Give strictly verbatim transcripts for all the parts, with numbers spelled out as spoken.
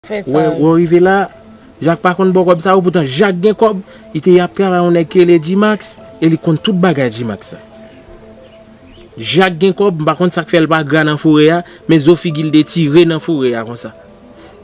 Fè sa. Wè, wè w rive la, Jak pa konn ba w kòb sa yo, poutan Jak gen kòb, li te ap travay yon nèg ki rele G-Max, e li konn tout bagay G-Max sa. Jak gen kòb, m pa konn sa k fè l pa gra nan forè a, men zo figi l detire nan forè a konsa.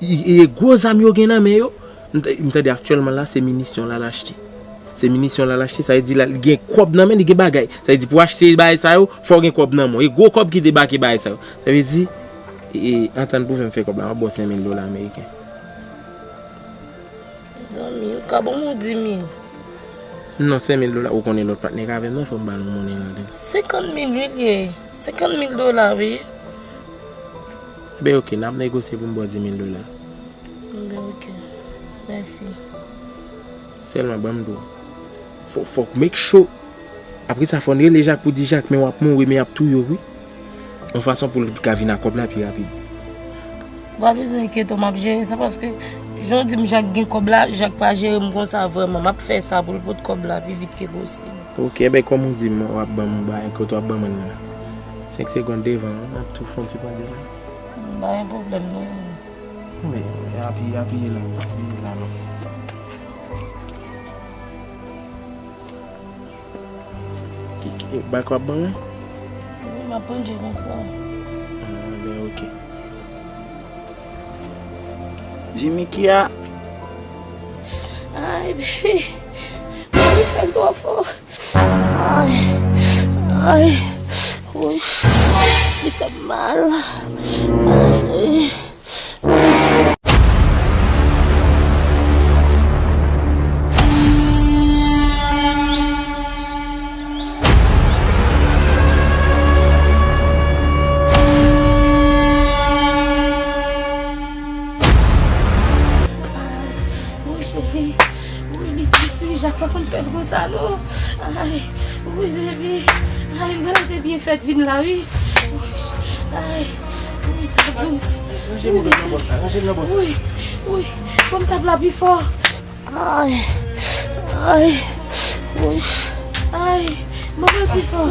E, e gwo zam yo gen nan men yo. M t-, m tande aktyèlman la, se minisyon l al achte. Se minisyon l al achte, sa vle di la, li gen kòb nan men, li gen bagay. Sa vle di pou achte bagay sa yo, fò w gen kòb nan men w. E gwo kòb ki debake bagay sa yo. Sa vle di, e, e, antann pou fè m fè kòb la, m ap ba w senk mil dola ameriken. Zanmi, ou ka ban m yon di mil. Non, senk mil dola, ou konnen lòt patnè k avè m nan, fò m ba l yon monnen ladan. Senkant mil wi l ye. Senkant mil dola, wi. Ben, oke, n ap negosye pou m ba w di mil dola. Ben, oke. Mèsi. Sèlman, ban m di w. Fò, fòk make sure. Apre sa, fò n rele Jak pou di Jak, men w ap mouri, men y ap touye w, wi. Yon fason pou l ka vin ak kòb la pi rapid. Ou pa bezwen enkyete w, m ap jere sa, paske jan w di m Jak gen kòb la, Jak pa jere m konsa vrèman. M ap fè sa pou l pot kòb la pi vit ke posib. Oke, ben, kòm ou di m, w ap ban m yon bagay, kote w ap ban mwen nan? Senk segonn devan, wi, n ap tou fè yon ti pale la. M pa gen pwoblèm, non. Men, apiye, apiye la, apiye la, non. Ki, ki, bak w ap ban mwen? Wi, m ap pran je konsa. Ah, ben, oke. Jimmy, ki a? Ay, baby. Li fè m twò fò. Ay, ay, wi. Li fè m mal. Ay, cheri. Wi, cheri. Wi, li dous, wi, Jak pa konn fè l konsa, non. Ay, wi, baby. Ay, m pral te byen fèt vin la, wi. Wi, ay, wi, sa dous. Ranje m nan bò sa, ranje m nan bò sa. Wi, wi, ban m tap la pi fò. Ay, ay, wi. Ay, ban m pi fò.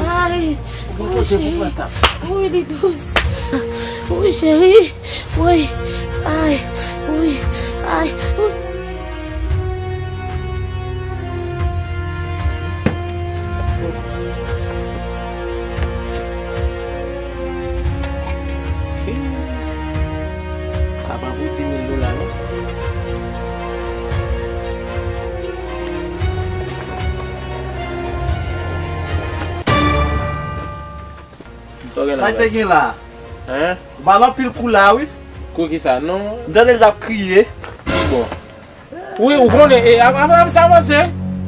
Ay, wi, cheri. Wi, li dous. Wi, cheri. Wi, ay, wi, ay, wi. Sa pa pou di mil dola, non. Sa w gen la, baz? Sa k te gen la? Hein? Ou ba l anpil kou la, wi. Kou ki sa, non? M tande l t ap kriye. Ki bò? Wi, ou konnen, e, ap, ap, ap sa avanse.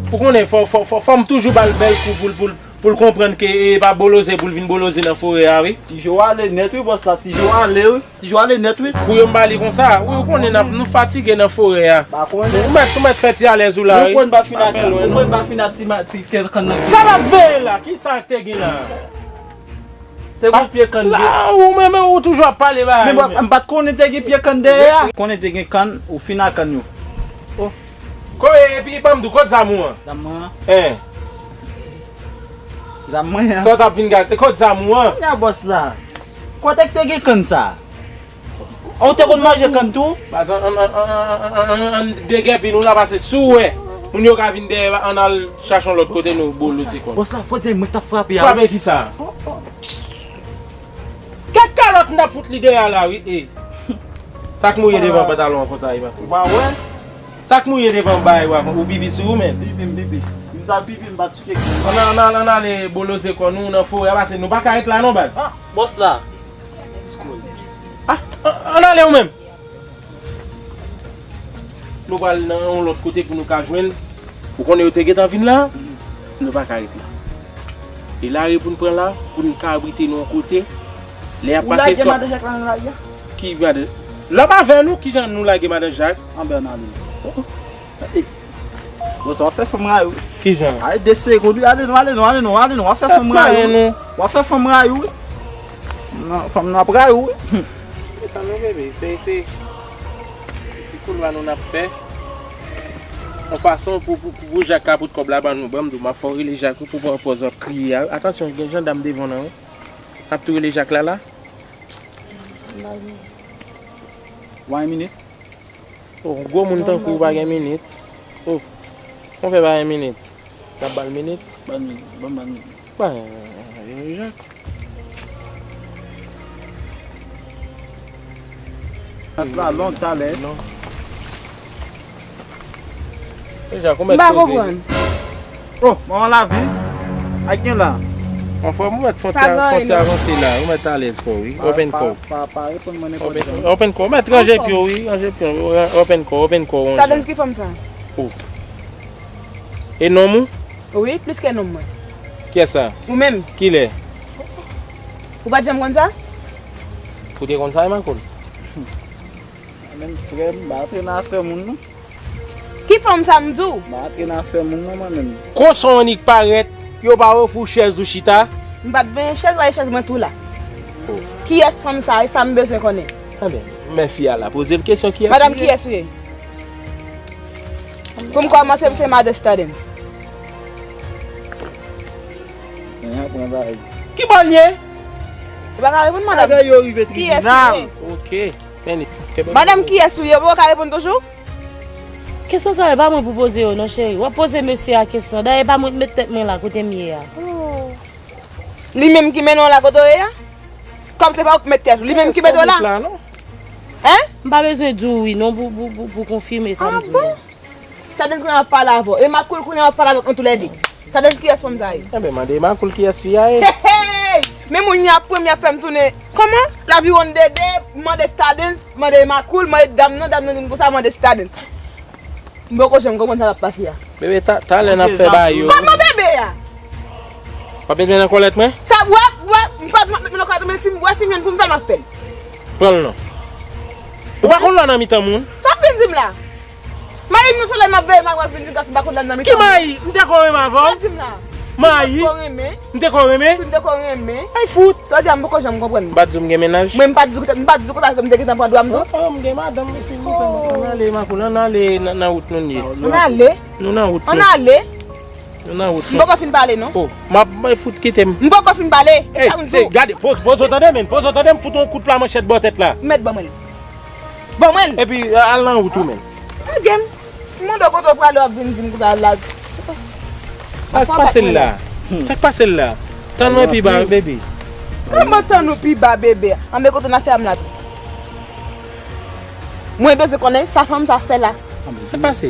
Ou konnen, fò, fò, fò, fò m toujou ba l bèl kou pou l, pou l, pou l konprann ke, e, e pa boloze pou l vin boloze nan forè a, wi. Ti Jo ale nèt, wi, bòs la. Ti Jo ale, wi. Ti Jo ale nèt, wi. Kou yo m ba li konsa. Wi, ou konnen n ap, nou fatige nan forè a. Pa konnen. Ou mèt, ou mèt fè ti alèz ou la, wi. Nou konn pa fin ak, nou konn pa fin ak ti ma-, ti kè kann nan. Sa n ap veye la? Ki sa k te gen la? Te gon pye kann dèyè. La, ou menm, ou toujou ap pale bagay. Men bòs, m pa t konnen te gen pye kann dèyè a. Konnen te gen kann, ou fin ak kann yo. Oh. Ko, e, epi, ban m di w, kot zam ou an? Zam mwen an? Eh. Zam mwen an? Sa w t ap vin gade, kot zam ou an? Kounya bòs la. Kote k te gen kann sa? Ou te konn manje kann tou? Baz, ann, ann, ann degèpi nou la pase si w wè moun yo ka vin dèyè, ann al chache yon lòt kote nou boloze kò n. Bòs la, fò se mwen k t ap frape a. Frape kisa? Kèk kalòt n t ap fout li dèyè a la, wi, e. Sa k mouye devan pantalon an konsa, e, makout? Ou pa wè? Sa k mouye devan bagay ou a, ou pipi sou ou menm? Pipi m, pipi. M t al pipi, m pa t sou kèk. Ann, ann, ann, ann ale boloze kò nou nan forè a, pase nou pa ka ret la non, baz. Ah, bòs la. Ah, ann, ann ale ou menm. Nou pral nan yon lòt kote pou nou ka jwenn. Ou konnen yo te gentan vin la, nou pa ka ret la. E lari pou n pran la, pou n kabrite nou yon kote. Lè y ap pase sòt. Ou lage madan Jak la nan lari a? Ki madan? L ap avè nou, kijan nou lage madan Jak? Anben ann ale. Oh, oh. Ey. Bon, sa w ap fè fanm rayi w. Kijan? Ay, de segonn, wi. Ale non, ale non, ale non, ale non. W ap fè fanm rayi w. W ap fè fanm rayi w, wi. Non, fanm nan ap rayi w, wi. Se sa non, bebe. Se, se ti koulwa nou n ap fè. Yon fason pou, pou, pou, pou Jak ka pot kòb la ban nou. Ban m di w, m ap fè w rele Jak, wi, pou pran pòz w ap kriye a. Atansyon, gen jandam devan w nan, wi. N ap tou rele Jak la, la. Ba yon minit. Oh, gwo moun tankou w pa gen minit. Oh, kon fè pa gen minit. T ap ba l minit. Ban minit, ban, ban minit. Ba, Jak. Sa long talè. Non. Deja, kòman poze? M pa konprann. Oh, manman lavi. Ak gen la. Anfòm, ou mèt fon ti, fon ti avanse la. Ou mèt alèz kò, wi. Open kò. Pa, pa, pa reponn mwen nenpòt jan. Open kò. Ou mèt ranje pye w, wi. Ranje pye w. Open kò, open kò. Tandens ki fanm sa? Oh. E nonm ou? Wi, plis ke nonm mwen. Kiyès sa? Ou menm. Kilè? Ou pa t janm konn sa? Ou te konn sa, Emakoul? Mwen menm, frè m, m pa antre nan afè moun, non. Ki fanm sa m di w? M pa antre nan afè moun, non, mwen menm. Konsa w annik parèt, yo pa ofri w chèz ou chita? M pa t benyen chèz, pa chèz mwen tou la. Oh. Kiyès fanm sa? E sa m bezwen konnen. Anben, men fi a la, poze l kesyon kiyès li ye. Madanm, kiyès ou ye? Pou m kòmanse, m se madan Stardens. Senyè, pran bagay. Ki bò l ye? Ou pa ka reponn, madanm. Bagay yo rive tribinal. Kiyès ou ye? Ok. Kenbe. Madanm, kiyès ou ye? Ou pa ka reponn toujou? Kesyon sa yo pa mwen pou poze yo non, cheri. W ap poze mesye a kesyon. Dayè, e pa mwen k met tèt mwen la kote m ye a. Oh. Li menm ki mennen w la kote w ye a? Kòm se pa ou k met tèt ou, li menm ki mete w la? Hein? M pa bezwen di w wi non pou, pou, pou, pou konfime sa m di w la. Ah bon? Stardens kounye a ap pale avè w. Emakoul kounye a ap pale avè w antouledes. Stardens, kiyès fanm sa ye? Enben, mande Emakoul kiyès fi a ye. Hey, hey! Men moun y ap pran, y ap fè m tounen. Kòman? Laviwonn dede, mande Stardens, mande Emakoul, mande dam nan, dam nan di m konsa, mande Stardens. M poko janm konprann sa k ap pase a. Bebe, ta, talè n ap fè bagay yo. Kòman bebe a? W ap met men nan kòlèt mwen? Sa, w ap, w ap, m pa t met men nan kòlèt mwen, si m wè si m jwenn pou m fè l, m ap fè l. Pran l non. Ou pa konn lò nan mitan moun? Sa w ap vin di m la? Mayi m nan solèy m ap veye, m ap vin di gason m pa konn lò nan mitan moun. Ki mayi? M te ko renmen avè w? Sa w ap di m la? Mayi? M te ko renmen. M te ko renmen? Si m te ko renmen. Ay fout! Sa w di a, m poko janm konprann. M pa t di w m gen mennaj? Mwen, m pa t di w, m pa t di w konsa ke m te gentan pran dwa m tou? Non, m gen madanm, si m te ann ale, Emakoul, ann ale nan, nan wout nou ye. Ann ale? Nou nan wout nou. Ann ale? Nou nan wout nou. M poko fin pale, non. Oh, m ap, mwen fout kite m. M poko fin pale. E sa m di w. Gade, poz, poz ou tande, men. Poz ou tande, m fout yon kout pla manchèt bò tèt la. Mèt ban mwen l. Ban mwen l. Epi, al nan wout ou, men. Lage m. M mande w kote w prale, w ap vin di m konsa la. Sa k pase l la? Sa k pase l la? Tann mwen pi ba, bebe. Kòman tann ou pi ba, bebe? Anben kote n ap fè a m la tou. Mwen bezwen konnen sa fanm sa fè la. Sa k pase?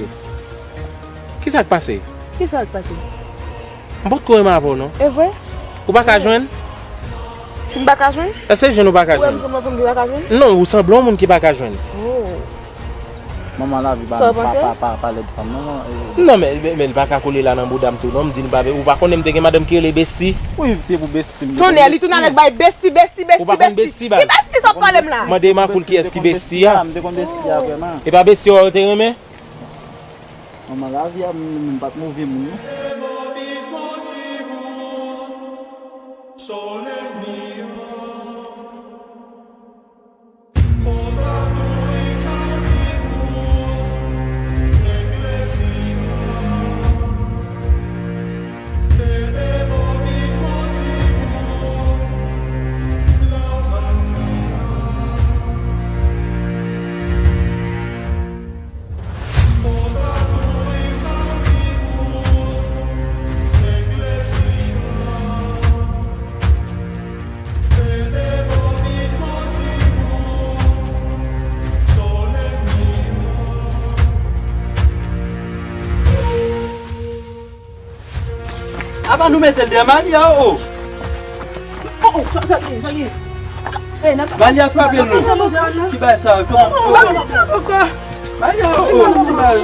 Kisa k pase? Kisa k pase? M potko renmen avè w non. E vre? Ou pa ka jwenn? Si m pa ka jwenn? Èske jwenn ou pa ka jwenn? Ou wè m sanble yon fanm ki pa ka jwenn? Non, ou sanble yon moun ki pa ka jwenn. Oh. Manman lavi pa, pa, pa, pa, pa lèd fanm non, non, e. Non, men, men, men li pa ka kole la nan bouda m tou non, m di l pa, ou pa konnen m te gen madanm ki rele Besti? Wi, se pou Besti m te. Tonnè, li tounen avèk bay Besti, Besti, Besti, Besti. Ou pa konn Besti, baz? Ki Besti sa w ap pale m la? Mande Emakoul kiyès ki Besti a. M te konn Besti a vrèman. E pa Besti a ou te renmen? Manman lavi a, m, m pa t move moun non. Apa nou mete l dèyè Malia, o? O, o, sa, sa, sa, sa, Malia frape nou. Ki bagay sa? Kòman? Malia, o, o, ki bagay?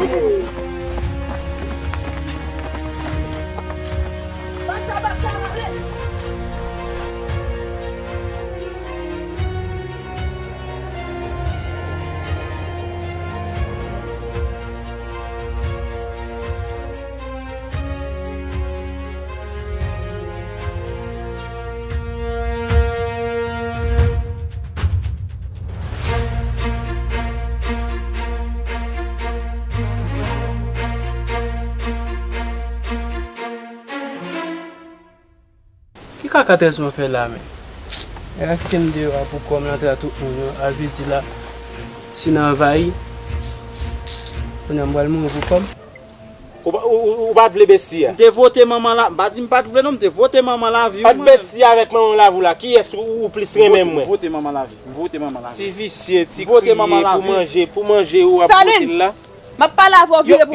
Ki kaka Tèzon fè la menm? Nèg la kite m deyò a pou kò m, l antre a tout moun yo, al vin di la. Si nan anvayi, kounye a m pral mouri pou kòb. Ou, pa- ou, ou, ou pa t vle besti a? M te vote manman la. M pa di m pa t vle non, m te vote manman lavi. Ant besti avèk manman lavi w la, kiyès ou, ou plis renmen mwen? Vote manman lavi. M vote manman lavi. Ti visye, ti Vote kriye, manman pou lavi. Manje, pou manje ou ap Stalin! Poutine la. M ap pale avè w vire pou